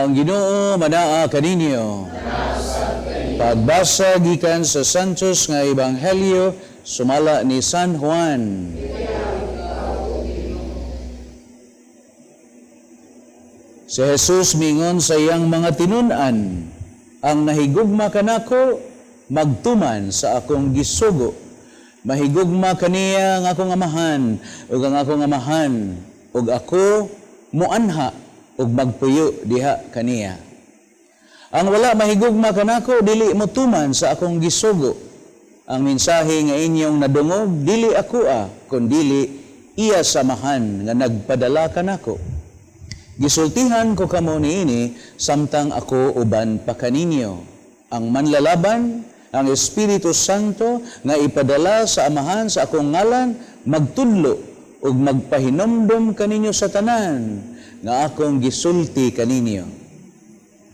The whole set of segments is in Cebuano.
Ang Ginoo manaa kaninyo. Pagbasa gikan sa Santos nga Ebanghelyo sumala ni San Juan. Si Jesus mingon sa iyang mga tinun-an, "Ang nahigugma kanako magtuman sa akong gisugo. Mahigugma kaniya ang akong Amahan ug ang akong Amahan ug ako muanha ug magpuyo diha kaniya. Ang wala mahigugma kanako dili motuman sa akong gisugo. Ang mensahe nga inyong nadungog dili akoa, kundili iya sa Amahan nga nagpadala kanako. Gisultihan ko kamo niini samtang ako uban pa kaninyo. Ang Manlalaban, ang Espiritu Santo nga ipadala sa Amahan sa akong ngalan, magtudlo ug magpahinumdom kaninyo sa tanan nga akong gisulti kaninyo.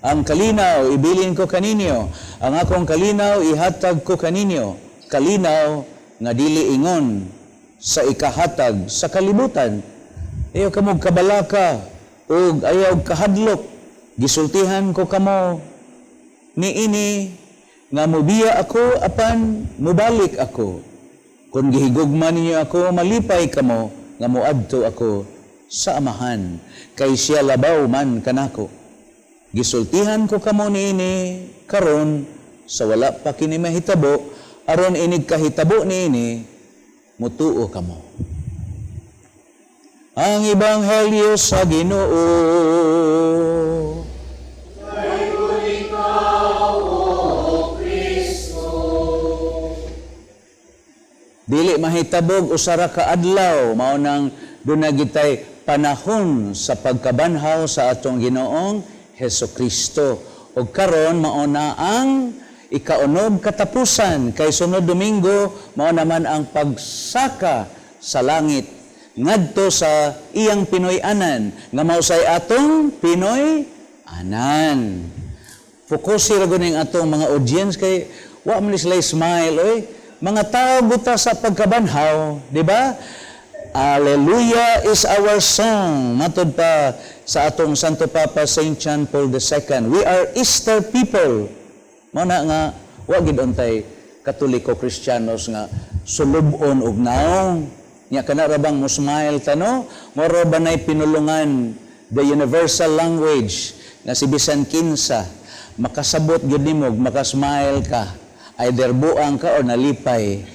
Ang kalinaw ibilin ko kaninyo, ang akong kalinaw ihatag ko kaninyo, kalinaw nga dili ingon sa ikahatag sa kalibutan. Ayaw kamo kabalaka ug ayaw kahadlok. Gisultihan ko kamo niini nga mubiya ako apan mubalik ako. Kung gihigugma ninyo ako, malipay kamo nga muadto ako sa Amahan, kay siya labaw man kanako. Gisultihan ko kamo niini karon sa wala pa kini mahitabo, aron inig kahitabo niini mutuo kamo." Ang Ebanghelyo sa Ginoo. Dayon ikaw, O Kristo. Dili mahitabog usa ra ka adlaw, mao nang duna gitay panahon sa pagkabanhaw sa atong Ginoong Heso Kristo. Og karon mao na ang ikaunom katapusan, kay sunod Domingo mao naman ang pagsaka sa langit ngadto sa iyang Pinoy-anan nga mao say atong Pinoy-anan. Focus ra gud ning atong mga audience kay wa man ni sila smile, oy. Mga tao buta sa pagkabanhaw, di ba? "Alleluia is our song." Matod pa sa atong Santo Papa Saint John Paul II. We are Easter people. Mao na nga wa gid untay Katoliko Kristiyanos nga sulub-on og naong. Nya kana ra bang mo smile ta, no? Moro ba nay pinulungan, the universal language nga si bisan kinsa makasabot gyud nimo, makasmile ka, either buang ka or nalipay.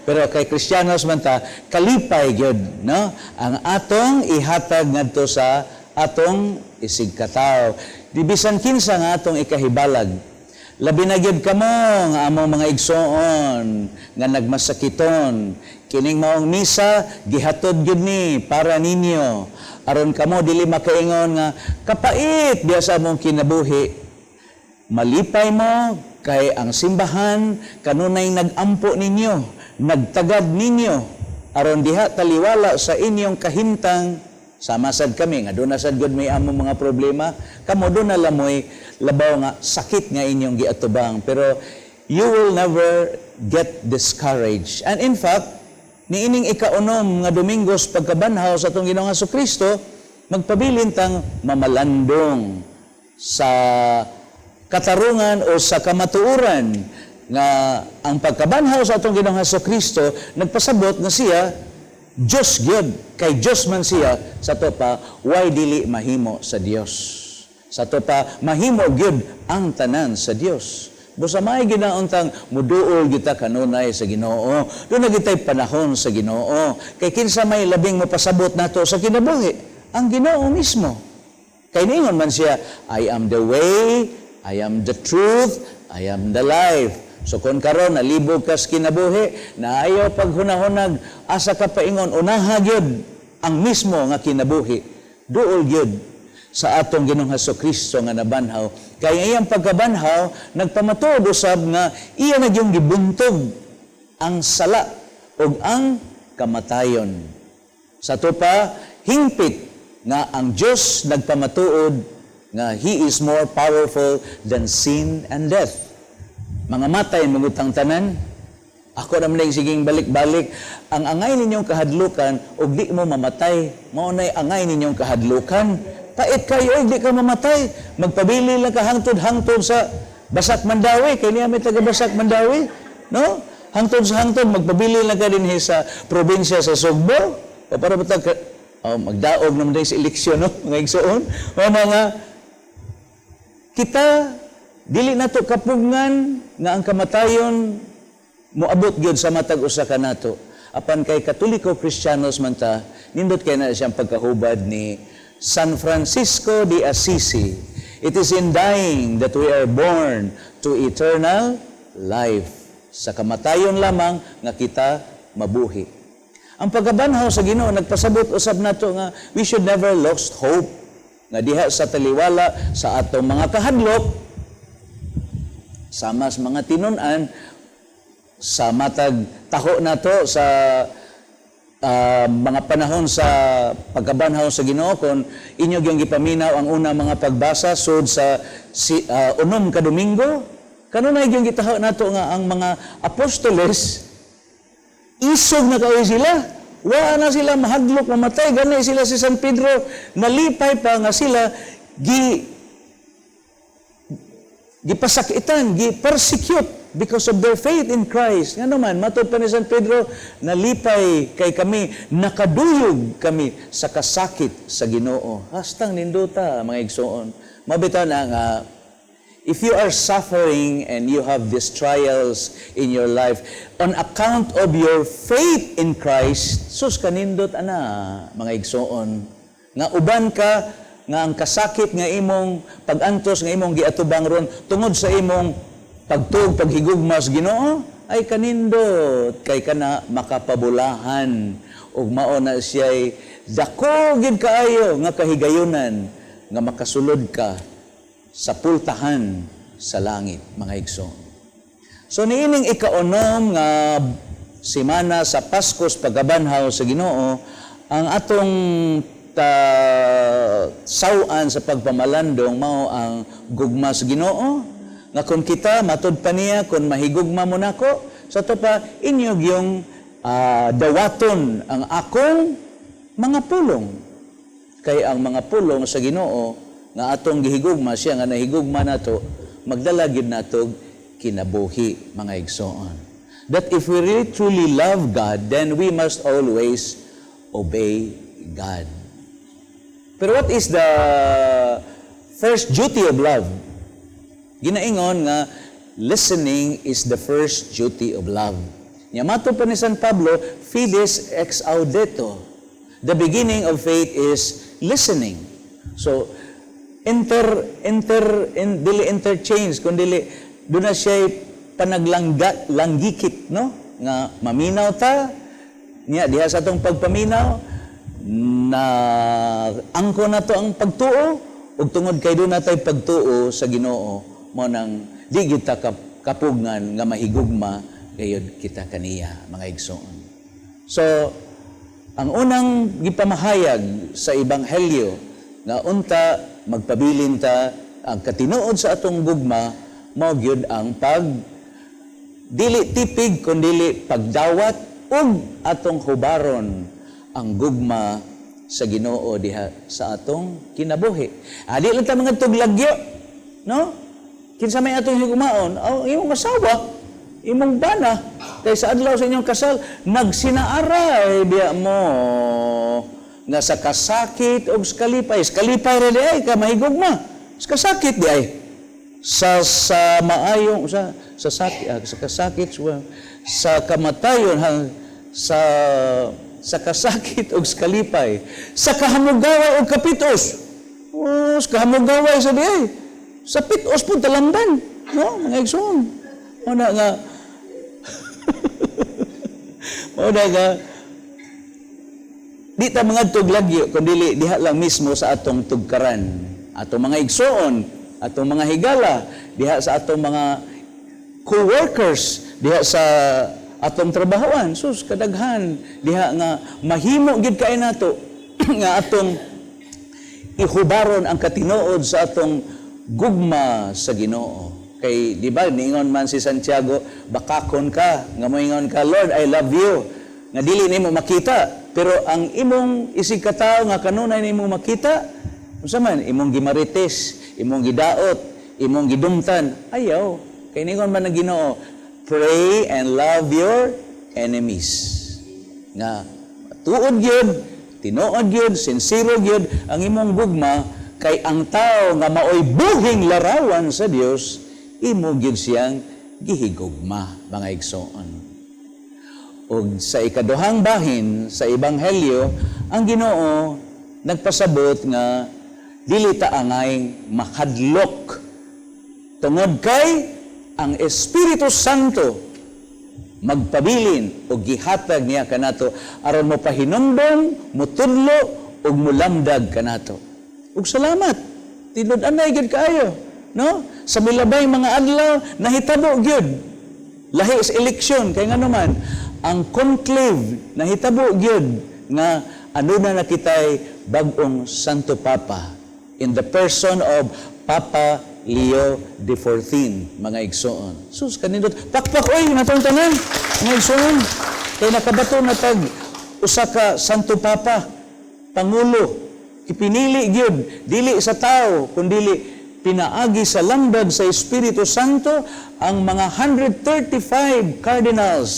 Pero kay Kristiyanos man ta, kalipay gyud, no? Ang atong ihatag ngadto sa atong isigkatawo. Di bisan kinsa nga atong ikahibalag. Labi na gyud kamo nga among mga igsoon nga nagmasakiton. Kining maong misa gihatod gyud ni para ninyo. Aron kamo dili makaingon nga kapait biya sa among kinabuhi. Malipay mo kay ang simbahan kanunay nagampo ninyo, nagtagad ninyo aron diha taliwala sa inyong kahimtang. Sama sad kami nga doon na sad gud may among mga problema, kamo doon na lamoy labaw nga sakit nga inyong giatubang, pero you will never get discouraged. And in fact, niining ikaunom nga Domingos pagkabanhaw sa atong Ginoong Kristo, magpabilin tang mamalandong sa katarungan o sa kamatuoran nga ang pagkabanhaw sa atong Ginoong Kristo nagpasabot nga siya Diyos gyud, kay Diyos man siya. Sa ato pa, why dili mahimo sa Dios? Sa ato pa, mahimo gyud ang tanan sa Dios. Busa may ginauntang muduol kita kanunay sa Ginoo. Doon na gitay panahon sa Ginoo. Kay kinsa may labing mapasabot nato sa kinabuhi? Ang Ginoo mismo. Kay niingon man siya, "I am the way, I am the truth, I am the life." So kung karon nalibog kas kinabuhi, na ayaw paghunahunag asa ka paingon, unaha gyud ang mismo nga kinabuhi. Duol gyud sa atong Ginoong Hesus Kristo nga nabanhaw. Kay ang iyang pagkabanhaw nagpamatuod usab nga iya na gyung gibuntog ang sala ug ang kamatayon. Sa ato pa, hingpit nga ang Dios nagpamatuod nga He is more powerful than sin and death. Mga matay mangutang tanan. Ako naman lang siging balik-balik. Ang angay ninyong kahadlukan, og di mo mamatay, mao nay angay ninyong kahadlukan. Pait kayo, di ka mamatay. Magpabili lang ka hangtod-hangtod sa Basak Mandaue, kay niya may taga Basak Mandaue, no? Hangtod sa hangtod, magpabili lang ka din sa probinsya sa Sugbo. O para ba ka, oh, magdaog naman din sa eleksyon, no? Mga igsoon. O mga kita, dili nato kapugngan nga ang kamatayon moabot gyud sa matag usa ka nato. Apan kay Katoliko Kristiyanos man ta, nindot kay na siyang pagkahubad ni San Francisco de Assisi. "It is in dying that we are born to eternal life." Sa kamatayon lamang nga kita mabuhi. Ang pagkabanhaw sa Ginoo nagpasabot usab nato nga we should never lost hope nga diha sa taliwala sa atong mga kahadlok, sama sa mga tinun-an, sa matag taho nato sa mga panahon sa pagkabanhaw sa Ginoo. Kon inyo gyung gipaminaw ang una mga pagbasa sud sa 6 ka Domingo, kanunay gyung gitaho nato nga ang mga apostoles, isog na kayo sila. Wa na sila mahadlok mamatay. Gani sila, si San Pedro, nalipay pa nga sila gipasakitan, gi-persecute because of their faith in Christ. Nga naman, matod pa ni San Pedro, nalipay kay kami, nakaduyog kami sa kasakit sa Ginoo. Hastang nindota, mga igsoon. Mabita na nga, if you are suffering and you have these trials in your life on account of your faith in Christ, sus kanindot ana, mga igsoon. Nga uban ka, nga ang kasakit nga imong pag-antos nga imong giatubang ron tungod sa imong pagtuo, paghigugma sa Ginoo, ay kanindot kay kana makapabulahan ug mao na siya'y dako gid kaayo nga kahigayunan nga makasulod ka sa pultahan sa langit, mga igsoon. So niining 6 nga simana sa Pasko, pagkabanhaw sa Ginoo, ang atong ta sawan sa pagpamalandong mao ang gugma sa Ginoo nga kung kita, matud pa niya, "Kung mahigugma mo nako," sa to pa, "inyo yung dawaton ang akong mga pulong," kay ang mga pulong sa Ginoo nga atong gihigugma siya nga nahigugma nato, magdala gyud nato kinabuhi, mga igsoon, that if we really truly love God, then we must always obey God. Pero what is the first duty of love? Ginaingon nga listening is the first duty of love. Nya mato pa ni San Pablo, "Fides ex auditu." The beginning of faith is listening. So inter inter in, dili interchange kundi doon na siya panaglangga langgikit, no, nga maminaw ta niya. Diha sa atong pagpaminaw na angko na to ang pagtuo, ug tungod kay doon natay pagtuo sa Ginoo, mo nang di kita kapugngan nga mahigugma gayud kita kaniya, mga igsoon. So ang unang gipamahayag sa ebanghelyo nga unta magpabilin ta ang katinuod sa atong gugma mao gyud ang pag dili tipig kundili pagdawat ug atong hubaron ang gugma sa Ginoo diha sa atong kinabuhi. Adi lang ta mga tuglagyo, no? Kinsa may atong higugmaon? Oh, imong asawa, imong bana. Kay sa adlaw sa inyong kasal, nagsinaaray biya mo nga sa kasakit og sa kalipay. Sa kalipay ra di ay ka mahigugma. Sa kasakit di ay sa maayong sa sakit, sa kasakit, sa kamatayon ha, sa kasakit og sa kalipay, sa kahamugaway og kapitos. Oh, sa kahamugaway sa di ay sa pitos po talamban, no, mga igsoon. Mao na nga di ta mga tuglagyo kundi diha lang mismo sa atong tugkaran, atong mga igsoon, atong mga higala, diha sa atong mga co-workers, diha sa atong trabahoan. Sus, kadaghan diha nga mahimo gid kay nato nga atong ihubaron ang katinuod sa atong gugma sa Ginoo. Kay di ba niingon man si Santiago, bakakon ka nga moingon ka, "Lord, I love you," nga dili nimo makita, pero ang imong isig katawo nga kanunay nimo makita. Unsa man imong gimarites, imong gidaot, imong gidumtan, ayaw. Kay ningon man ang Ginoo, "Pray and love your enemies." Nga tuod gyud, tinuod gyud, sinsero gyud ang imong gugma kay ang tao nga maoy buhing larawan sa Dios, imo gyud siyang gihigugma, mga igsoon. Og sa ikaduhang bahin sa Ebanghelyo, ang Ginoo nagpasabot nga dili ta angay makadlok tungod kay ang Espiritu Santo magpabilin o gihatag niya kanato aron mo pahinumdom, mutudlo ug mulamdag kanato. Ug salamat, tinud-anay gyud kaayo, no? Sa milabay mga adlaw nahitabo gyud. Lahi sa eleksyon kay ngano man ang conclave, nahitabo gyud nga ano na nakitay bag-ong Santo Papa in the person of Papa Leo XIV, mga igsoon. Sus, kanindot. Pakpak, oy, natong tanan, mga igsoon. Kay nakabato na tag usa ka Santo Papa, Pangulo, ipinili gyud, dili sa tao, kundili pinaagi sa lamdag sa Espiritu Santo. Ang mga 135 cardinals,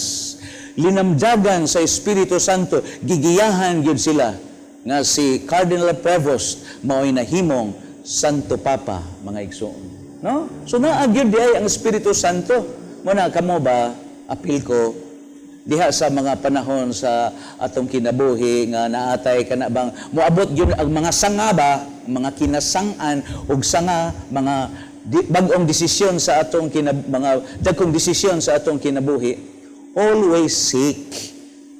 linamdagan sa Espiritu Santo, gigiyahan gyud sila nga si Cardinal Prevost mao'y nahimong Santo Papa, mga igsoon. No? So naa gyud diay ang Espiritu Santo. Mo na kamo ba, apil ko diha sa mga panahon sa atong kinabuhi nga naatay kana bang moabot gyud ang mga sanga ba, mga kinasangan ug sanga, mga bag-ong desisyon sa atong mga dagkong desisyon sa atong kinabuhi, always seek,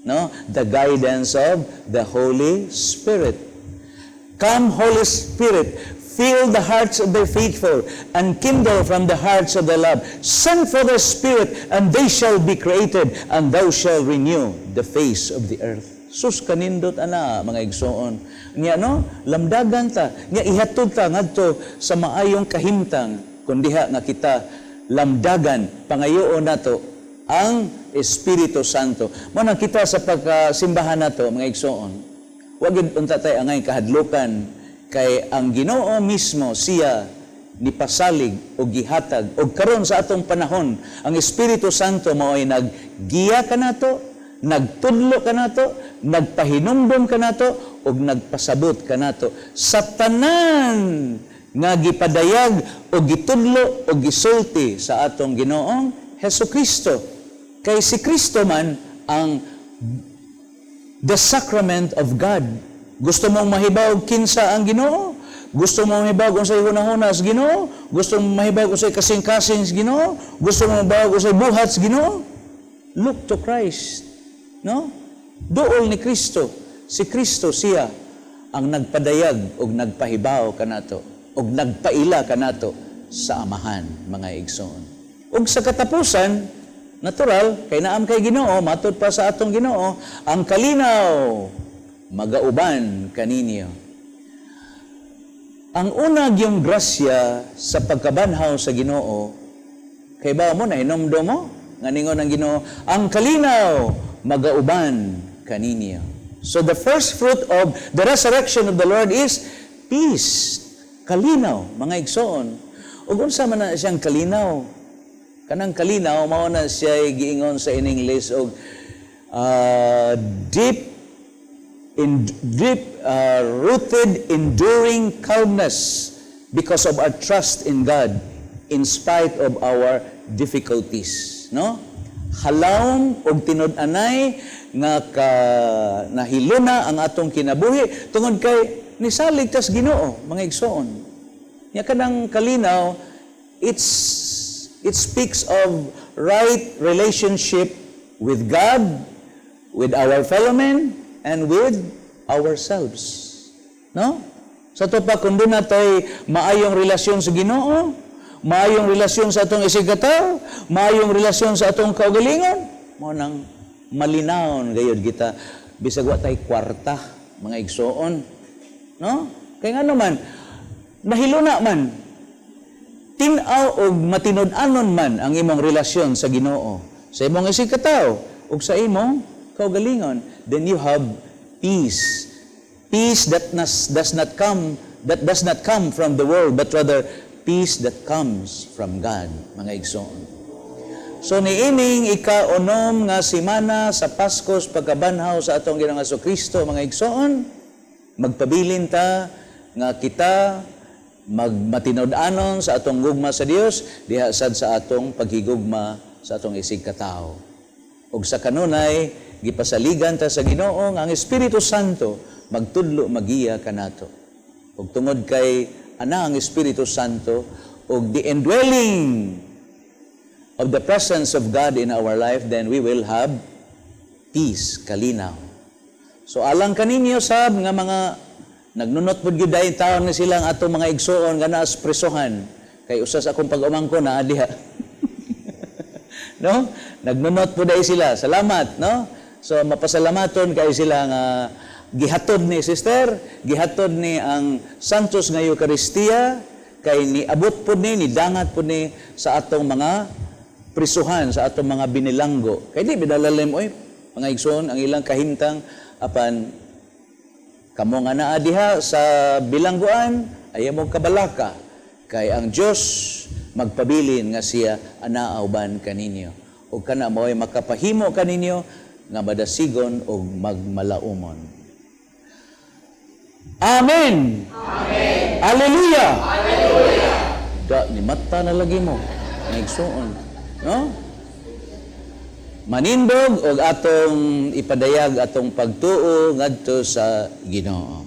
no, the guidance of the Holy Spirit. "Come, Holy Spirit, fill the hearts of the faithful and kindle from the hearts of the love. Send for the Spirit, and they shall be created, and thou shalt renew the face of the earth." Sus, kanindot ana, mga igsoon. Nya no, lamdagan ta, nya ihatod ta ngadto sa maayong kahimtang kun diha nga kita lamdagan, pangayoon nato ang Espiritu Santo. Mo nang kita sa pagkasimbahan nato, mga igsoon, wa gid unta tay angay kahadlukan kay ang Ginoo mismo siya nipasalig o gihatag og karon sa atong panahon ang Espiritu Santo mao'y naggiya kanato, nagtudlo kanato, nagpahinumdom kanato ug nagpasabot kanato sa tanan nga gipadayag o gitudlo o gisulti sa atong Ginoong Hesus Kristo, kay si Kristo man ang the sacrament of God. Gusto mong mahibaw kinsa ang Ginoo? Gusto mong mahibaw kung unsay hunahuna sa Ginoo? Gusto mong mahibaw kung unsay kasing-kasing sa Ginoo? Gusto mong mahibaw kung unsay buhat sa Ginoo? Look to Christ. No? Duol ni Kristo. Si Kristo siya ang nagpadayag og nagpahibaw kanato og nagpaila kanato sa Amahan, mga igsoon. Ug sa katapusan, natural, kay naam kay Ginoo, matud pa sa atong Ginoo, ang kalinaw magauban kaninyo. Ang una gyung grasya sa pagkabanhaw sa Ginoo, kay ba mo na hinumdom mo nga ningon ang Ginoo, ang kalinaw magauban kaninyo. So the first fruit of the resurrection of the Lord is peace. Kalinaw, mga igsoon. Ug unsa man na siyang kalinaw? Kanang kalinaw mao na siya giingon sa in English og deep rooted enduring calmness because of our trust in God in spite of our difficulties, no? Halawom og tinud-anay nga ka nahiluna ang atong kinabuhi tungod kay nisalig tas Ginoo, mga igsoon. Nya kanang kalinaw, it speaks of right relationship with God, with our fellow men, and with ourselves. No? Sa to pa, kung doon natay maayong relasyon sa Ginoo, maayong relasyon sa atong isigkatawo, maayong relasyon sa atong kaugalingon, mo nang malinawon gayud kita bisag wa tay kwarta, mga igsoon. No? Kay nga naman, nahiluna man, tin-aw og matinud-anon man ang imong relasyon sa Ginoo, sa imong isigkatawo, ug sa imong kaugalingon, then you have peace. Peace that does not come that does not come from the world, but rather peace that comes from God, mga igsoon. So niining ika-unom nga simana sa Pasko, pagkabanhaw sa atong Ginoong Kristo, mga igsoon, magpabilin ta nga kita magmatinud-anon sa atong gugma sa Dios diha sad sa atong paghigugma sa atong isig katawo. Ug sa kanunay gipasaligan ta sa Ginoo nga ang Espiritu Santo magtudlo, magiya kanato. Ug tungod kay ana ang Espiritu Santo ug the indwelling of the presence of God in our life, then we will have peace, kalinaw. So alang kaninyo sab nga mga nagnunot pud gyud dayon taon ni silang atong mga igsoon nga naa sa presohan, kay usa sa akong pag-umangkon naa diha. No? Nagnunot pud dahil sila. Salamat, no? So mapasalamaton kay sila nga gihatod ni sister, gihatod ni ang Santos nga Eucharistia kay niabot pud ni, nidangat pud ni sa atong mga prisuhan, sa atong mga binilanggo. Kay di bidalalim oy, mga igsoon, ang ilang kahimtang, apan kamo nga naa diha sa bilangguan, ayaw mo kabalaka kay ang Dios magpabilin nga siya anaa uban kaninyo. Ug kana mo'y makapahimo kaninyo nga madasigon ug magmalaumon. Amen. Amen. Hallelujah. Hallelujah. Da ni mata na lagi mo, mga igsoon, no? Manindog og atong ipadayag atong pagtuo ngadto sa Ginoo.